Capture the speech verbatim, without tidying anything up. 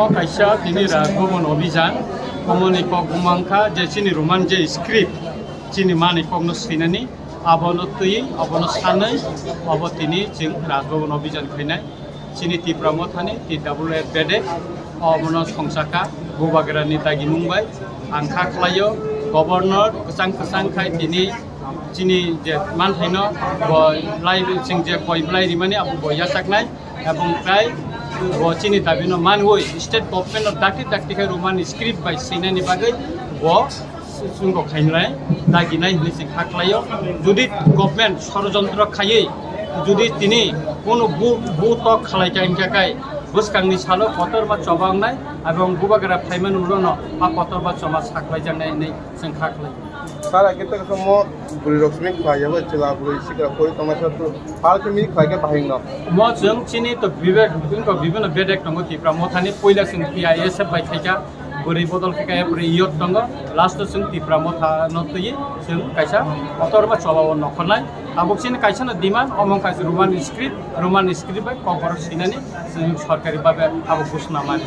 O kaisa tini Rajbhavan Abhijan, omoni kok bumangkha je chini Roman je script, chini mani kokno swinani, abono twi, abono sanwi, obo tini chwng Rajbhavan Abhijan khainai. Chini Tipra Mothani, T W F Bedek, obono songchaka, Bubagrani dagimung bai, ang kha khlaio, Governor kwchang kwchang khai tini chini je manthaino bo lai chwng je koi belai rimani abo bo yachaknai, ebong tei bo chini dabino manwi state government no dakti dakti khai Roman script bai swinani bagwi bo chwngbo khainai, daginai hinwi chwng kha khlaio. Jodi government sorojontro khaiwi jodi tini kono bu, bu tok khalai kha wngkha khai bwskangni salo kotor ba choba wngnai, ebong Bubagra phaimani ulono a kotor ba choba saklaijaknai hinwi chwng kha khlai. Sir, ake to komo bwrwi rok simi khlai ya, chwla bwrwi sikra pori tongma sa tu, pal khe mi khlai khe bahai no. Mo chwng chini to bibek, wngkha bibino bedek tongo Tipra Mothani, puila chwng T I S F bai khaikha, bwrwi bodol khaikha, bwrwi yok tongo, last o chwng Tipra Motha no twi chwng kaisa kotor ba choba o nokhornai. Tabuk chini kaisa no demand, omo kaisa Roman script, Roman script bai kokborok sinani chwng sorkari babe abo ghosna mani.